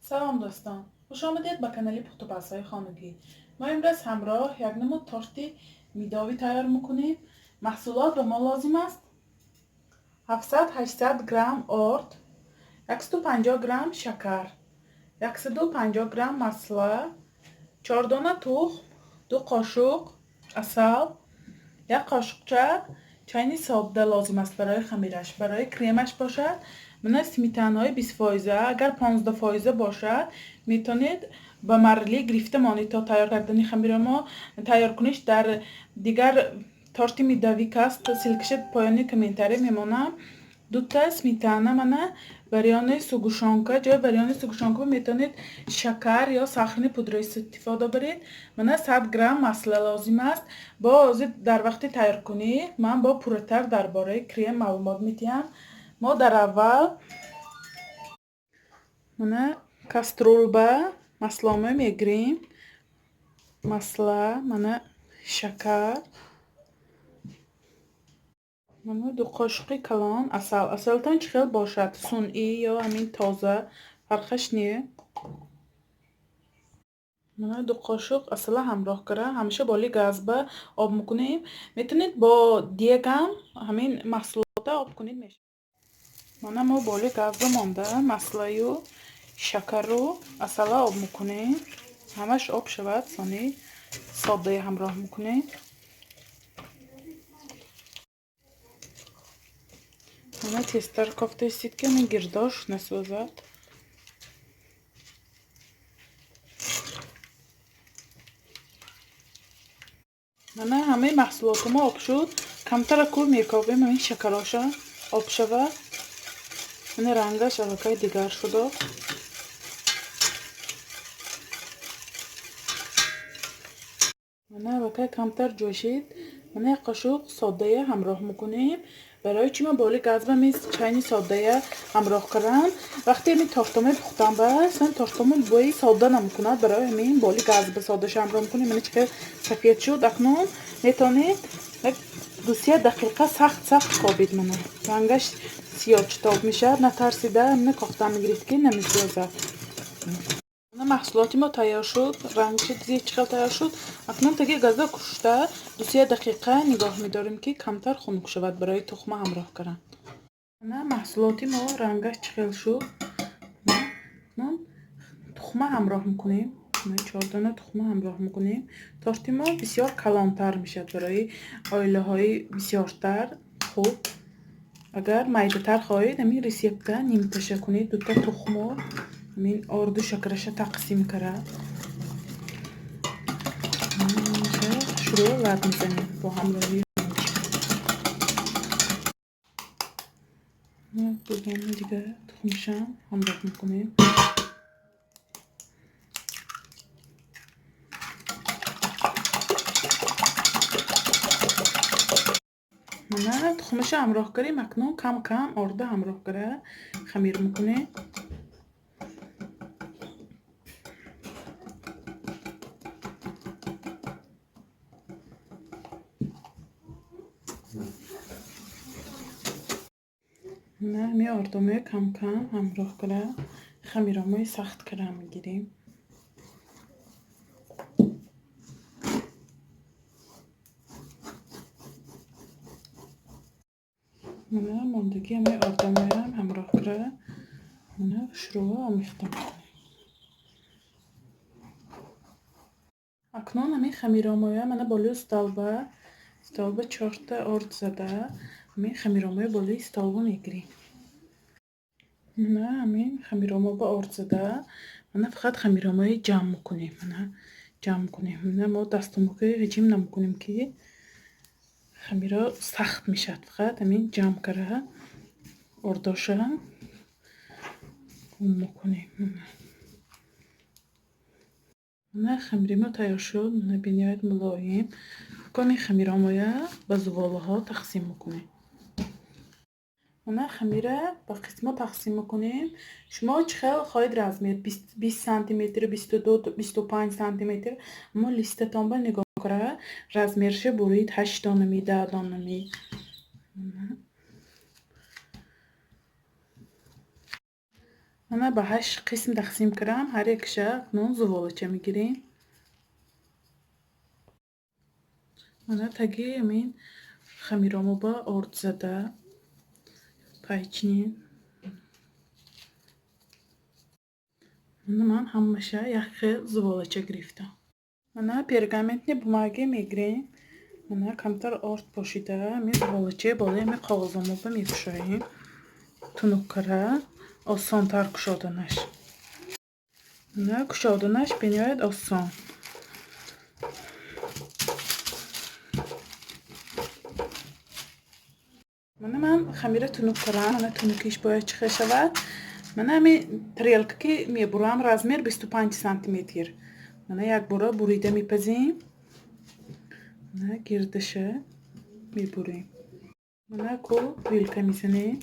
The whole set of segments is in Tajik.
Салом дӯстон, хуш омадед ба канали пухтупазҳои хонагӣ. Мо имрӯз ҳамроҳ як намуд торти медовӣ тайёр мекунем. Маҳсулот ба мо лозим аст 700-800 грамм орд, 150 грамм шакар, 150 грамм масла, 4 дона тухм, 2 қошуқ асал, як қошуқча чайни содда лозим аст барои хамираш. Барои кремаш бошад мана сметанаҳои 20%, агар 15% бошад, метавонед ба марли гирифта монед то тайёр кардани хамира. Мо тайёркуниш дар дигар торти медовик аст, ссылка ша поёни комментария мемонам. Дута сметана, мана варёни сгущёнка, ҷои варёни сгущёнка метавонед шакар ё сахарный пудра истифода баред. Мана 100 грамм масла лозим аст. Бо ҳозир дар вақти тайёркунӣ ман бо пурратар дар бораи крем маълумот медиҳам. Мо дар аввал мана кастрюль ба маслома мегирем. Масла, мана шакар, мана 2 қошуқи калон асал. Асалтон чӣ хел бошад, сунъӣ ё ҳамин тоза, фарқаш не. Мана 2 қошуқ асала ҳамроҳ кара, ҳамеша боли газба об мекунем. Метавонед бо дегам ҳамин маҳсулота об кунед, мешавад. Мана мо боли газба монда маслаю шакару асала об мекунем. Ҳамаш об шавад, сони соддая ҳамроҳ мекунем. Мана тезтар кофта истед, ки ҳамин гирдош насӯзад. Мана ҳамаи маҳсулоти мо об шуд. Камтара кӯр мекобем, ҳамин шакароша об шавад. Мана рангаш аллакай дигар шудо. Мана аллакай камтар ҷӯшид. Мана як қошуқ соддая ҳамроҳ мекунем. Барои чӣ ма боли газба мез чайни соддая ҳамроҳ кардам? Вақте ҳамин тортомаи пухтан бас, ман тортома бои содда намекунад, барои ҳамин боли газба соддаша ҳамроҳ мекунем. Мана чӣ хел сафед шуд. Акнун метавонед як 2-се дақиқа сахт сахт кобид. Мана рангаш сиёҳчитоб мешавад. Натарсида ҳамина кофтан мегирифт, ки намесӯзад. Мана маҳсулоти мо тайёр шуд. Рангаши дидед, чӣ хел тайёр шуд. Акнун таги газа кушта 2-се дақиқа нигоҳ медорем, ки камтар хунук шавад барои тухма ҳамроҳ кардан. Мана маҳсулоти мо рангаш чӣ хел шуд. Акнун тухма ҳамроҳ мекунем. 4 дона тухма ҳамроҳ мекунем. Торти мо бисёр калонтар мешавад, барои оилаҳои бисёртар хуб. Агар майдатар хоҳед, ҳамин рецепта нимташа кунед, дута тухму ҳамин орду шакараша тақсим кара. Шурӯъ лаб мезанем бо ҳамроҳии ду дона дига тухмашам ҳамроҳ мекунем. Мана тухмаша ҳамроҳ кардем. Акнун кам кам орда ҳамроҳ кара хамир мекунем. Мана ҳамин ордомои кам кам ҳамроҳ кара хамиромои сахт кара мегирем. Мана мондагӣ ҳамаи ордомоям ҳамроҳ кара мана шурӯъ омехта мекунем. Акнун ҳамин хамиромоя мана болои столба 4та орд зада, ҳамин хамиромоя болои столба мегирем. Мана ҳамин хамиромо ба орд зада, мана фақат хамиромоя ҷамъ мекунем. Мана ҷамъ мекунем. Мана мо дастумоки ҳиҷим намекунем, ки хамиро сахт мешавад. Фақат ҳамин ҷамъ кара ордоша гум мекунем. Мана хамири мо тайёр шуд. Мана бениҳоят мулоим. Ҳамин хамиромоя ба зуволаҳо тақсим мекунем. Мана хамира ба қисмҳо тақсим мекунем. Шумо чӣ хел хоҳед размер, 20 сантиметр, 22, 25 сантиметр, аммо листатон ба нигоҳ кара размерша бурид, 8 донами, 10 донами. Мана ба 8 қисм тақсим кардам. Ҳар якша акнун зуволача мегирем. Мана таги ҳамин хамиромо ба орд зада пайчинем. Мана ман ҳамаша як хел зуволача гирифтам. Мана пергаментни бумаге мегирем. Мана камтар орд пошида ҳамин зуволачаи болои ҳамин қоғозомоба мекушоем. Тунуккара осонтар кушоданаш. Мана кушоданаш бениҳоят осон. Мана ман хамира тунук кардам. Мана тунукиш бояд чӣ хел шавад. Мана ҳамин тарелка ки мебурам, размер 25 сантиметр. Мана якбора бурида мепазем. Мана гирдаша мебурем. Мана ку вилка мезанем.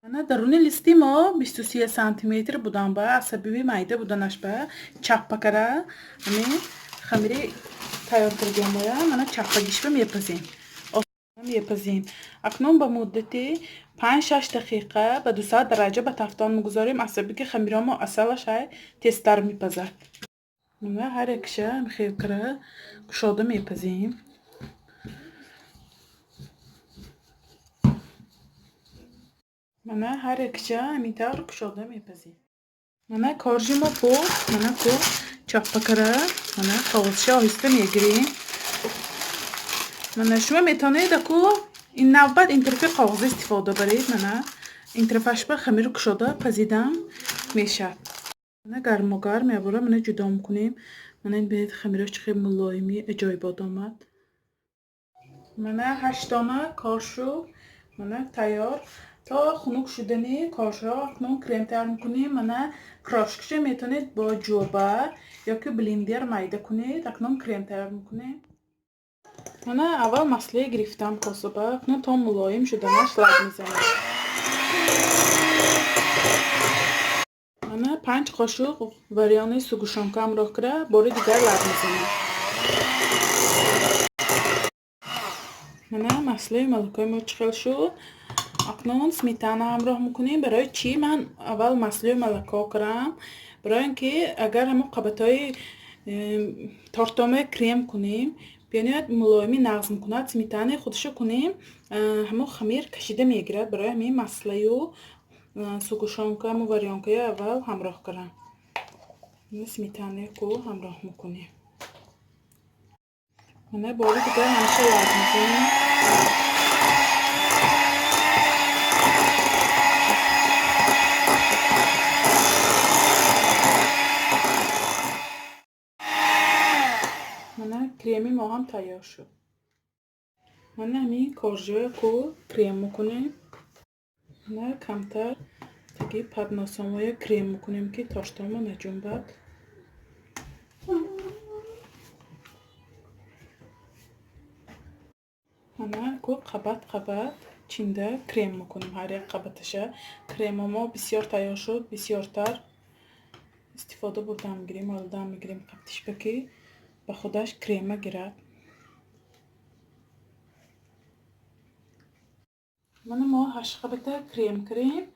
Мана даруни листи мо 23 сантиметр будан ба аз сабаби майда буданаш ба чаппа кара ҳамин хамири тайёр кардиамоя мана чаппагишба мепазем. Мепазем. Акнун ба муддати 5-6 дақиқа ба 200 дараҷа ба тафтон мегузорем, аз сабаби ки хамиромо асалаш ҳай тезтар мепазад. Мана ҳар якша хел кара кушода мепазем. Мана ҳар якша ҳамин тавр кушода мепазем. Мана коржи мо пухт. Мана ку чаппа кара мана қоғозша оҳиста мегирем. Мана шумо метавонед аку ин навбат ин тарафи қоғоз истифода баред. Мана ин тарафашба хамиру кушода пазидам мешавад. Мана гармо гарм якбора мана ҷудо мекунем. Мана ин бинед хамирош чӣ хел мулоими аҷоибот омад. Мана 8 дона кор шуд. Мана тайёр. То хунук шудани коршро акнун крем тайёр мекунем. Мана крошкаша метавонед бо ҷоба ёки блендер майда кунед. Акнун крем тайёр мекунем. Мана аввал масле гирифтам косаба. Акнун то мулоим шуданаш лаб мезанем. Мана 5 қошуқ варёни сугушонка ҳамроҳ кара бори дигар лаб мезанем. Мана маслаи малакои мо чӣ хел шуд. Акнун сметана ҳамроҳ мекунем. Барои чӣ ман аввал маслаи малако кардам? Барои ин ки агар ҳамон қабатҳои тортоме крем кунем, бениҳоят мулоимӣ нағз мекунад. Сметанаи худашо кунем, ҳамон хамир кашида мегирад. Барои ҳамин маслаю сугушонка ҳамон варёнкаи аввал ҳамроҳ кардам. Сметанаи ку ҳамроҳ мекунем. Мана бори дигар ҳамеша лаб мезанем. Мана креми мо ҳам тайёр шуд. Мана ҳамин коржоя ку крем мекунем. Мана камтар таги падносомоя крем мекунем, ки тоштомо наҷунбад. Мана ку қабат қабат чинда крем мекунем. Ҳар як қабаташа кремо мо бисёр тайёр шуд. Бисёртар истифода бурда мегирем, олда мегирем қабтишба ки ба худаш крема гирад. Мана мо 8 қабата крем кардем.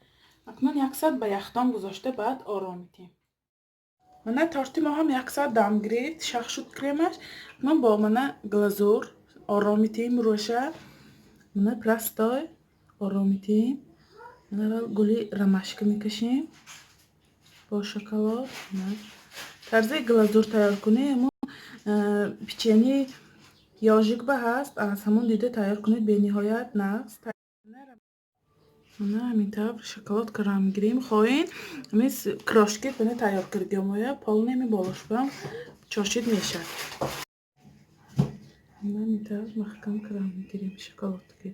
Акнун 1 соат ба яхдон гузошта баъд ором метем. Мана торти мо ҳам 1 соат дам гирифт, шах шуд кремаш. Акнун бо мана глазур ором метем рӯша. Мана простой ором метем. Мана аввал гули ромашка мекашем бо шоколад. Тарзи глазур тайёр кунем. Печени ёжик ба ҳаст, аз ҳамон дида тайёр кунед, бениҳоят нағз. Мана ҳамин тавр шоколад кара мегирем. Хоҳед ҳамин крошки бина тайёр кардиамоя полный ҳамин болошбам чошид мешавад. Мана ҳамин тавр маҳкам кара мегирем шоколадки.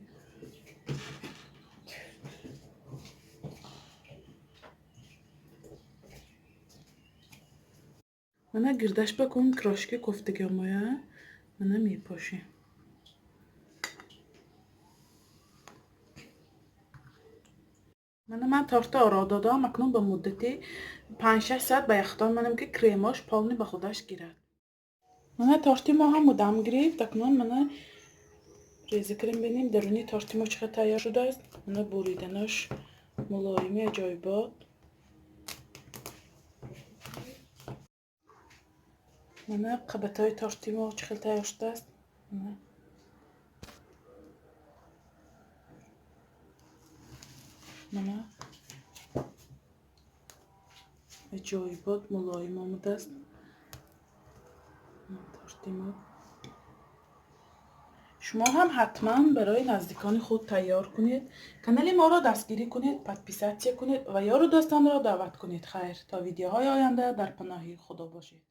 Мана гирдашба кун крошки кофтагиамоя мана мепошем. Мана ман торта оро додам. Акнун ба муддати 5-6 соат ба яхдон манам, ки кремош полный ба худаш гирад. Мана торти мо ҳам мудам гирифт. Акнун мана Реза кардем, бинем даруни торти мо чӣ қадр тайёр шудааст. Мана буриданаш мулоими аҷоибот. Мана қабатҳои торти мо чӣ хел тайёр шудааст. Мана аҷоибот мулоим омадааст торти мо. Шумо ҳам ҳатман барои наздикони худ тайёр кунед. Канали моро дастгирӣ кунед, подписатсия кунед ва ёру дӯстонро даъват кунед. Хайр, то видеоҳои оянда дар паноҳи Худо бошед.